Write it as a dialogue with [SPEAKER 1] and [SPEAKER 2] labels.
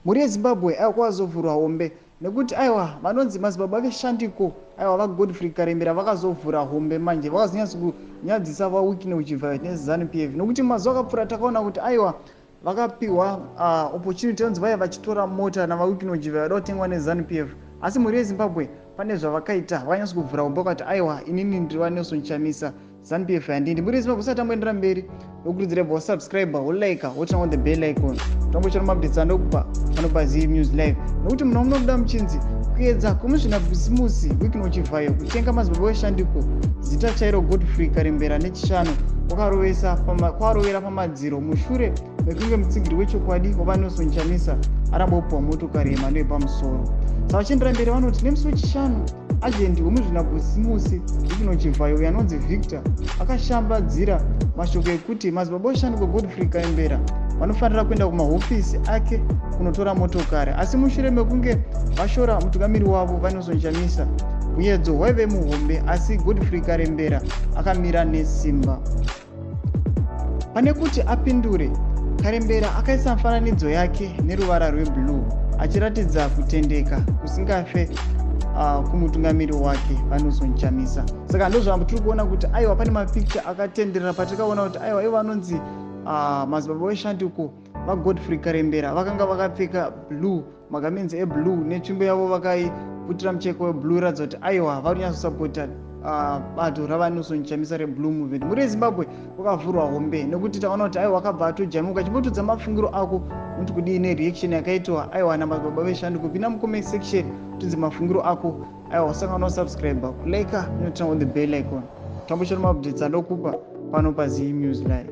[SPEAKER 1] Mhuri yeZimbabwe, aiwa, kwazovhurwa hombe nekuti, aiwa, vanonzi madzibaba veshandiko, aiwa, vaGodfrey Karembera vakazovhura hombe manje, vakazonyatsa kunyadzisa vaWicknell Chivayo neZANU PF, nekuti mazuva akapfuura takaona kuti, aiwa, vakapiwa opportunity yonzi vaiva vachitora mota navaWicknell Chivayo vada kutengwa neZANU PF. Asi mhuri yeZimbabwe, pane zvavakaita, vakanyatsa kuvhura hombe vakati, "Aiwa, inini ndiri vaNelson Chamisa, ZANU PF handindi." Mhuri yeZimbabwe, usati tamboendera mberi, ndokurudzira bva wasubscribe, wolike, woturn on the bell icon, tombochera maupdates andokupa pano paZive News Live, nekuti munhu munobuda muchinzi kuedza kwemuzvinabhisimusi Wicknell Chivayo kutenga madzibaba weshandiko, zita chairo Godfrey Karembera, neChishanu kwarovera pamadziro mushure mekunge mutsigiri wechokwadi waVaNelson Chamisa aramba kupiwa motokari yemhando yepamusoro. Saka vachiendera mberi vanoti nemusi weChishanu, ajendi wemuzvinabhisimusi Wicknell Chivayo uyo anonzi Victor akashambadzira mashoko ekuti madzibaba weshandiko Godfrey Karembera vanofanira kuenda kumahofisi ake kunotora motokari. Asi mushure mekunge vashora mutungamiri wavo vaNelson Chamisa, muedzo waive muhombe, asi Godfrey Karembera akamira nesimba. Pane kuti apindure, Karembera akaisa mufananidzo yake neruvara rweblue achiratidza kutendeka kusingafe kumutungamiri wake vaNelson Chamisa. Saka ndozvambo tiri kuona kuti, aiwa, pane mapicture akatenderera patakaona kuti, aiwa, ivo vanonzi madzibaba weshandiko vaGodfrey Karembera vakanga vakapfeka blue, magamenzi eblue, netsvimbo yavo vakaiputira mucheka weblue, iratidza kuti, aiwa, vari kunyatsosapota bato ravaNelson Chamisa reBlue Movement. Mhuri yeZimbabwe, kwakavhurwa hombe nekuti taona kuti, aiwa, akabva atojamuka. Chimbotudza mafungiro ako kuti kudii nereaction yakaitwa, aiwa, namadzibaba veshanduko. Pinda mucomment section, utinze mafungiro ako. Aiwa, usangana usubscribe, kulike, noturn on the bell icon, tambochera maupdates andokupa pano paZive News Live.